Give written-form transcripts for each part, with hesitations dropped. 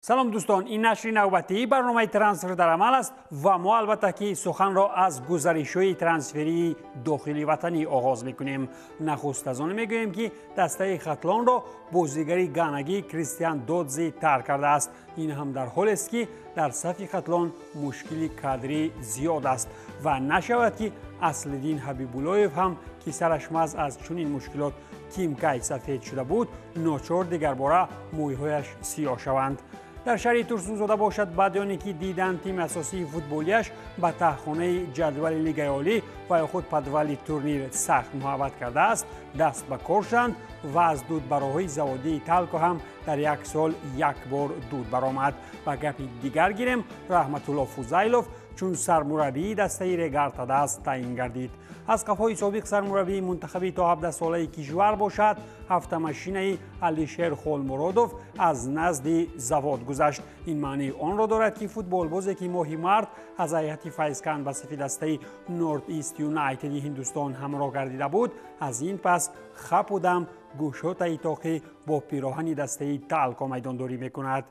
Салом дӯстон, ин нашри навбатии барномаи трансфер дар амал аст ва мо албатта ки суханро аз гузаришҳои трансферии дохили ватанӣ оғоз мекунем. Нахуст аз он мегӯем, ки дастаи Хатлонро бозигари ганагӣ Кристиан Додзи тарк кардааст. Ин ҳам дар ҳолест, ки дар сафи Хатлон мушкили кадрӣ зиёд аст ва нашавад, ки Аслиддин Ҳабибуллоев ҳам, ки сараш маз аз чунин мушкилот кимкай сафед шуда буд, ночор дигарбора мӯйҳояш сиёҳ шаванд. Дар шаҳри Турсунзода бошад, баъди оне ки дидан тими асосии футболиаш ба таҳхонаи ҷадвали Лигаи олӣ ва ё худ подвали турнир сахт муҳаббат кардааст, даст ба кор шуданд ва аз дудбароҳои заводии Талко ҳам дар як сол як бор дуд баромад. Ба гапи дигар гирем, Раҳматулло Фузайлов чун сармураббии дастаи Регар-ТадАЗ таъин гардид. Аз қафои собиқ сармураббии мунтахаби то 17-солаи кишвар бошад, ҳафтамашинаи Алишер Холмуродов аз назди завод гузашт. Ин маънии онро дорад, ки футболбозе, ки моҳи март аз ҳайати Файзканд ба сафи дастаи Норт Ист Юнайтеди Ҳиндустон ҳамроҳ гардида буд, аз ин пас хапу дам гӯшотаи тоқӣ бо пироҳани дастаи Талко майдондорӣ мекунад.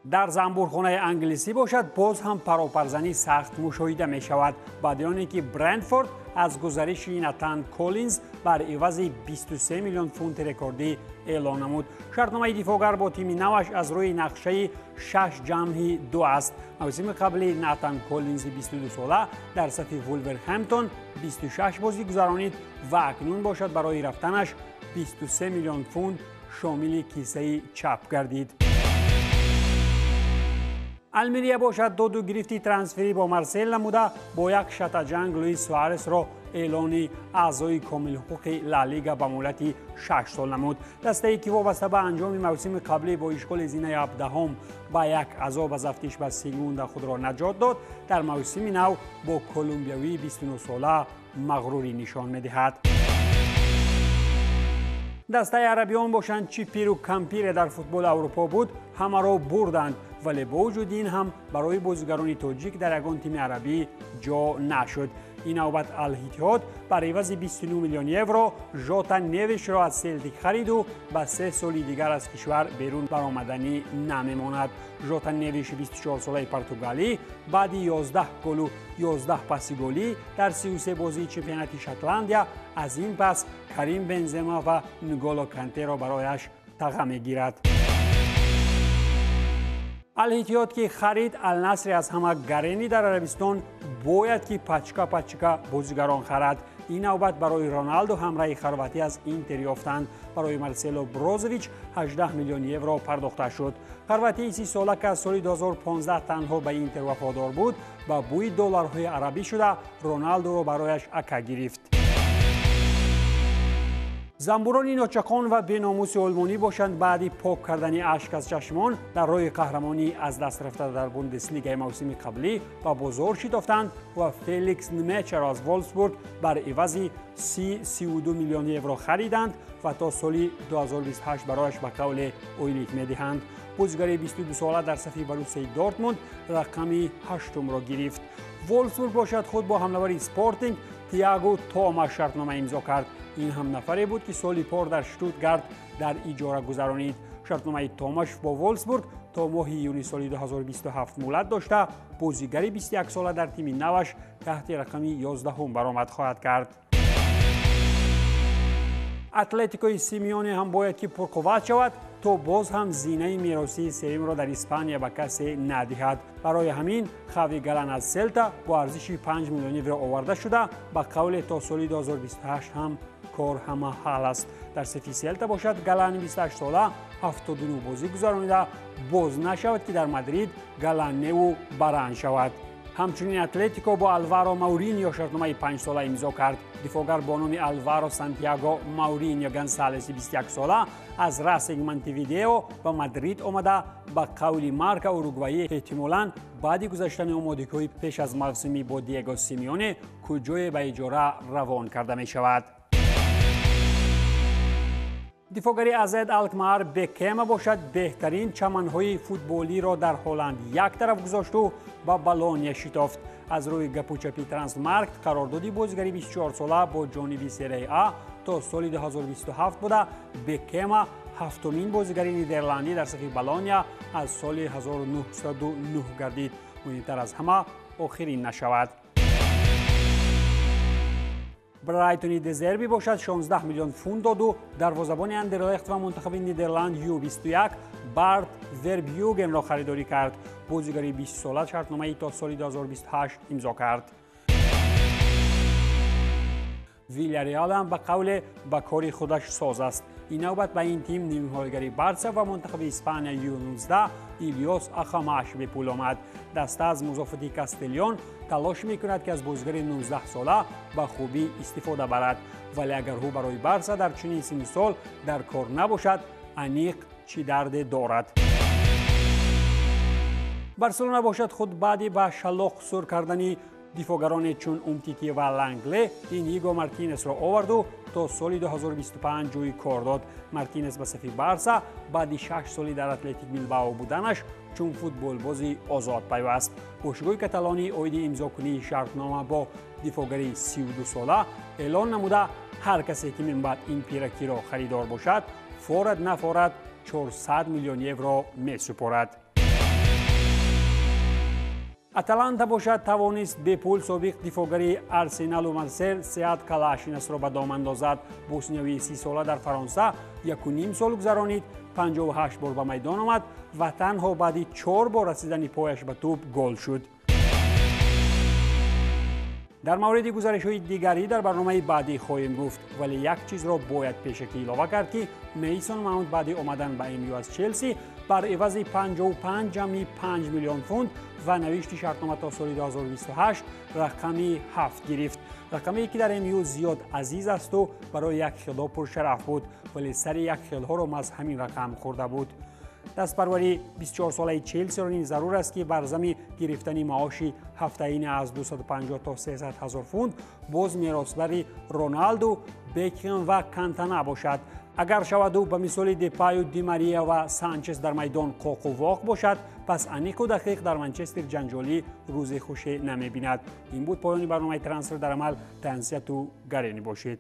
Дар замбурхонаи англисӣ бошад, боз ҳам паропарзанӣ сахт мушоҳида мешавад. Баъди оне ки Брентфорд аз гузариши Натан Коллинз бар ивази 23 миллион фунти рекордӣ эълон намуд. Шартномаи дифоъгар бо тими наваш аз рӯи нақшаи 6+2 аст. Мавсими қабли Натан Коллинзи 22-сола дар сафи Вулверхэмптон 26 бозӣ гузаронид ва акнун бошад барои рафтанаш 23 миллион фунт шомили кисаи чап гардид. Алмерия бошад доду гирифти трансферӣ бо Марсел намуда, бо як шатаҷанг Луис Суаресро эълони аъзои комилҳуқуқи Ла Лига ба муҳлати 6 сол намуд. Дастае, ки вобаста ба анҷоми мавсими қаблӣ бо ишғоли зинаи 17-ум ба як азоб аз афтиш ба Сегунда худро наҷот дод, дар мавсими нав бо колумбиявии 29-сола мағрурӣ нишон медиҳад. Дастаи арабиён бошанд, чӣ пиру кампире дар футболи Аврупо буд, ҳамаро бурданд, вале бо вуҷуди ин ҳам барои бозигарони тоҷик дар ягон тими арабӣ ҷо нашуд. Ин навбат Ал-Иттиҳод бар ивази 29 миллион евро Жота Невишро аз Селтик хариду ба 3 соли дигар аз кишвар берун баромаданӣ намемонад. Жота Невиши 24-солаи португалӣ баъди 11 голу 11 паси голӣ дар 33 бозии чемпионати Шотландия аз ин пас Карим Бензема ва Нголо Кантеро барояш таға мегирад. Ал-Иттиҳод, ки харид Ал-Насри аз ҳама гарени дар Арабистон, бояд ки пачка пачка бозигарон харад. Ин навбат барои Роналдо ҳамраҳи хорватӣ аз Интер ёфтанд. Барои Марсело Брозович 18 миллион евро пардохта шуд. Хорватии 30-сола, ки аз соли 2015 танҳо ба Интер вафодор буд, ба бӯи долларҳои арабӣ шуда Роналдоро барояш ака гирифт. Замбурони ночақон ва беномуси олмонӣ бошанд, баъди пок кардани ашк аз чашмон дар роҳи қаҳрамонӣ аз даст рафта дар Бундеслигаи мавсими қаблӣ ба бозор шитофтанд ва Феликс Нмечаро аз Волфсбург бар ивази 32 миллион евро хариданд ва то соли 2028 барояш ба қавле ойлик медиҳанд. Бозигари 22-сола дар сафи Боруссияи Дортмунд рақами 8-умро гирифт. Волфсбург бошад худ бо ҳамлавари Спортинг Тиаго Тома шартнома имзо кард. Ин ҳам нафаре буд, ки соли пор дар Штутгарт дар иҷора гузаронид. Шартномаи Томаш бо Волфсбург то моҳи июни соли 2027 муҳлат дошта, бозигари 21-сола дар тими наваш таҳти рақами 11-ум баромад хоҳад кард. Атлетикои Симеоне ҳам бояд ки пурқувват шавад, то боз ҳам зинаи меросии сеюмро дар Испания ба касе надиҳад. Барои ҳамин Хави Галан аз Селта бо арзиши 5 миллион евро оварда шуда, ба қавле то соли 2028 ҳам кор ҳама ҳал аст. Дар сафи Селта бошад, Галани 28-сола 79 бозӣ гузаронида, боз нашавад, ки дар Мадрид Галаневу баранд шавад. Ҳамчунин Атлетико бо Алваро Мауриньо шартномаи 5-сола имзо кард. Дифоъгар бо номи Алваро Сантьяго Мауриньо Гонсалеси 21-сола аз Расинг Монтевидео ба Мадрид омада, ба қавли Марка уругваӣ эҳтимолан баъди гузаштани омодагиҳои пеш аз мавсимӣ бо Диего Симеоне куҷое ба иҷора равон карда мешавад. Дифоъгари Азед Алкмаар Бекема бошад, беҳтарин чаманҳои футболиро дар Ҳолланд як тараф гузошту ба Болония шитофт. Аз рӯи гапучапи Трансмаркт қарордоди бозигари 24-сола бо ҷониби Серияи А то соли 2027 буда, Бекема ҳафтумин бозигари нидерландӣ дар сафи Болония аз соли 1909 гардид. Муҳимтар аз ҳама охирин нашавад. Брайтони Дезерби бошад 16 миллион фунт доду дарвозабони Андерлехт ва мунтахаби Нидерланд Ю-21 Барт Вербюгенро харидорӣ кард. Бозигари 20-сола шартномаи то соли 2028 имзо кард. Вилярреал ҳам ба қавле ба кори худаш соз аст. Ин навбат ба ин тим нимҳоягари Барса ва мунтахаби Испания Ю-19 Илёс Ахамаш бепул омад. Даста аз музофоти Кастелион талош мекунад, ки аз бозигари 19-сола ба хубӣ истифода барад. Вале агар ӯ барои Барса дар чунин синну сол дар кор набошад, аниқ чӣ дарде дорад. Барселона бошад худ баъди ба шалоқ сур кардани дифоъгароне чун Умтити ва Лангле Иниго Мартинесро оварду то соли 2025 ҷои кор дод. Мартинес ба сафи Барса баъди 6 соли дар Атлетик Билбао буданаш чун футболбози озод пайваст. Бошгоҳи каталонӣ оиди имзокунии шартнома бо дифоъгари 32-сола эълон намуда, ҳар касе ки минбаъд ин пиракиро харидор бошад, форад нафорад 400 миллион евро месупорад. Аталанта бошад тавонист бепул собиқ дифоъгари Арсеналу Марсел Сеат Калашинасро ба дом андозад. Босниявии 30-сола дар Фаронса 1,5 сол гузаронид, 58 бор ба майдон омад ва танҳо баъди 4 бор расидани пояш ба тӯб гол шуд. Дар мавриди гузаришҳои дигарӣ дар барномаи баъдӣ хоҳем гуфт, вале як чизро бояд пешакӣ илова кард, ки Мейсон Маунт баъди омадан ба МЮ аз Челси бар ивази 55,5 миллион фунт ва навишти шартнома то соли 2028 рақами 7 гирифт. Рақаме ки дар МЮ зиёд азиз асту барои як хело пуршараф буд, вале сари як хелҳоро маз ҳамин рақам хӯрда буд. Дастпарвари 24-солаи Челсиро низ зарур аст, ки бар зами гирифтани маоши ҳафтаина аз 250 то 300 ҳазор фунт боз меросбари Роналду, Бекхем ва Кантана бошад. Агар шаваду ба мисоли Депаю, Ди Мария ва Санчес дар майдон қоқу воқ бошад, пас аниқу дақиқ дар Манчестер ҷанҷолӣ рӯзи хуше намебинад. Ин буд поёни барномаи Трансфер дар амал. Тансияту гаренӣ бошед.